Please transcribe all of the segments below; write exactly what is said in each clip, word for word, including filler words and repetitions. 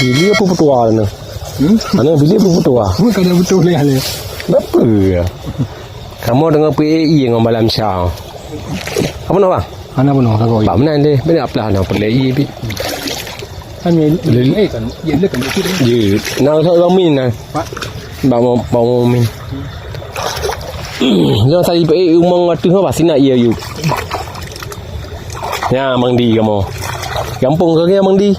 Bili apa petua na? Hmm? Ana bili apa petua? Bukan ada betul ni, Ale. Apa? Kamu dengan P A I dengan malam Syah. Apa nak, bang? Ana bunoe, takoi. Bak meunan deh, benda apalah nak perlu lagi, bi. Kan ye, ye, eh, kan, ye, le kan, ye, le. Ye, nak usah bang Min, nah. Pak. Bang Mo-, bang Min. Jangan saya, eh, umang ateuh pasti nak ye, you. Ya, Mang Di kamu. Gampông ke ya, Mang Di?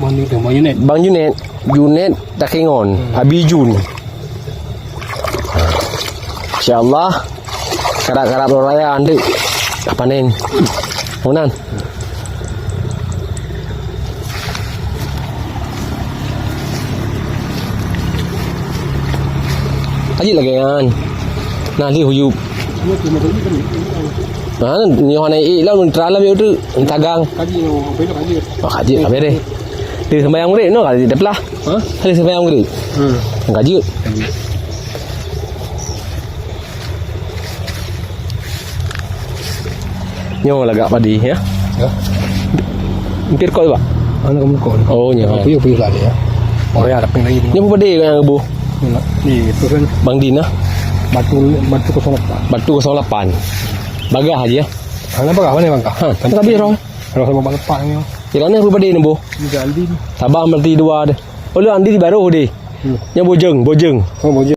Mang Di tu, Mang Junet. Bang Junet. Junet Takengon. Hmm. Abi Jun. Insya Allah, karab-karab raya nanti panen. Unan. Ajit lagi kan. Nah, di huyup. Ha, nyoe hana ék lom, neutral lah biar tu, tagang. Oh, kaji, habis deh. Di sembahyang murid, no, kaji dah pelah. Ha? Di sembahyang murid. Hmm. Kaji. Nyoe lagak padi, ya? Ya. Hampir kot, Pak? Anak kamu kot. Oh, nyoe. Puyuh, puyuh lagi, ya. Oh, ya, tapi lagi. Nyoe padi yang bu. Ni, itu kan. Bang Din, ah. Batu, batu kosong lapan. Batu kosong lapan. Bagah aja. Mana bagah? Mana bagah? Ha, tapi roh. Roh sama bagah pak ni. Kira ni padi ni, bu. Ni Andi ni. Sabar, berarti dua deh. Oh, lu Andi di baru deh. Hmm. Yang bojeng, bojeng. Oh, bojeng.